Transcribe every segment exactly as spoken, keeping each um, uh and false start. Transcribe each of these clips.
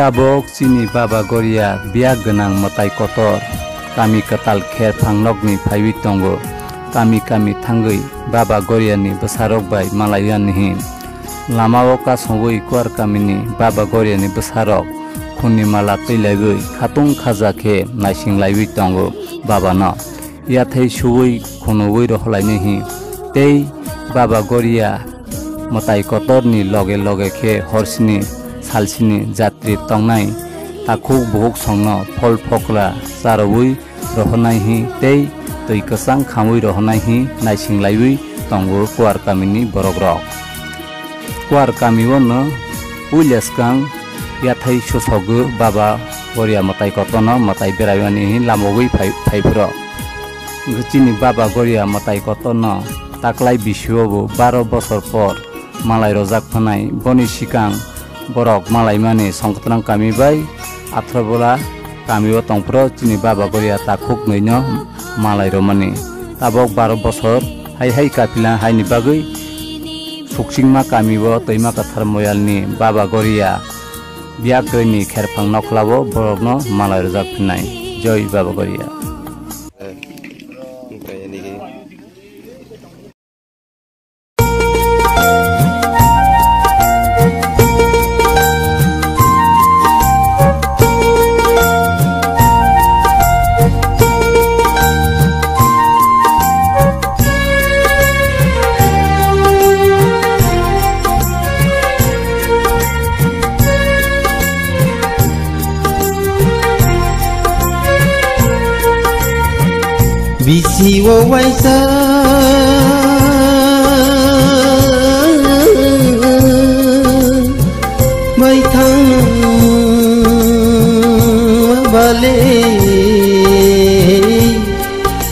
Tabok chini Baba Goria biyak gwnang mwtai kotor, kami kwtal kher phangnokni phaiwi tongo. Kami kami thangwi Baba Goriani bwsarok bai malaiya nihin. Lamao kasongwi Kuar kamini Baba Goriani bwsarok khunni mala twilaiwi khatung khaja khe naisinglaiwi tongo Babano. Yathai suwi khunugwi rohorlainaihi tei Baba Goria mwtai kotorni loge loge khe horsini salsini jatri tongnai takhuk buhuk songno phol phokra charwi rohornaihi tei twi kwchang khamwi rohornaihi naisinglaiwi tongo Kuar kamini borokrok. Kuar kamio no puila swkang yathai susogo Baba Goria mwtai kotorno mwtai beraiwani hi lamogwi phai, phaiphuro. Chini Baba Goria mwtai kotorno taklai bisio bo baro bosor por malai rojak phanai. Boni sikang borok malaimani Songkotwrang kami bai Athrabola kamio tongphuru chini Baba Goria takhuk nwino malai romani. Tabok baro bosor hai hai kapilang haini bagwi Suksingma kamio Twima Kwthar Moyalni Baba Goria biyak kwrwini kherphang nokhlao borokno malai rwjak phinai. Joi Baba Goria. Bisi o waisa bai thang bale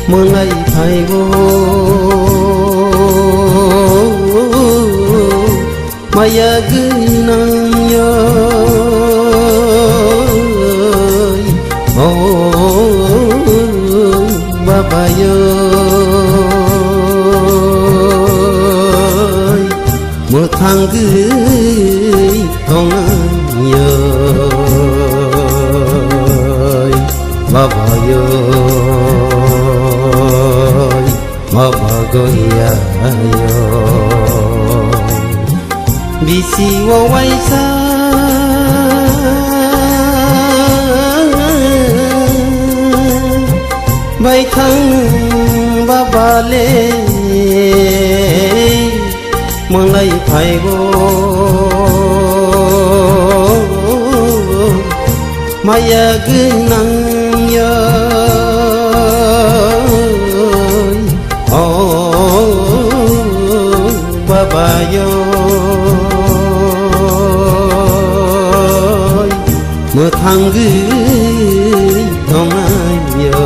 mwnai phaibo. Maya gwnang yoi, o baba yoi, mwthang gwi tongnang yoi, baba yoi. Baba Goria yo. Bisi o waisa bai thang baba le. Mwnai phaibo maya gwnang yoi, o baba yoi, mwthang gwi tongnai yoi.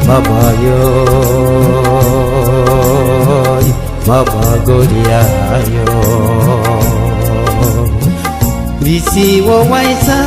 Baba yoi, baba Goria yoi. Bisi o waisa.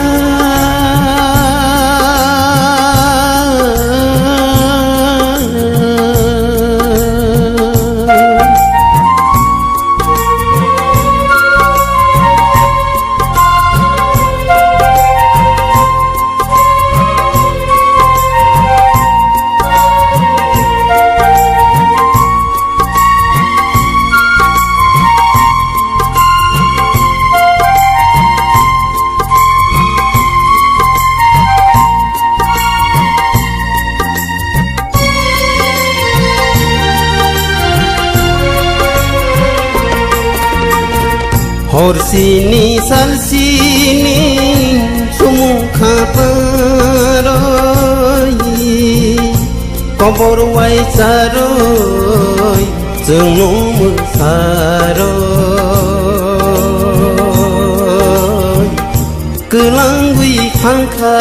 Horsini salsini sumung khaparoi, kobor waisaroi, chwngno mwsaroi. Kwlangwi thangkha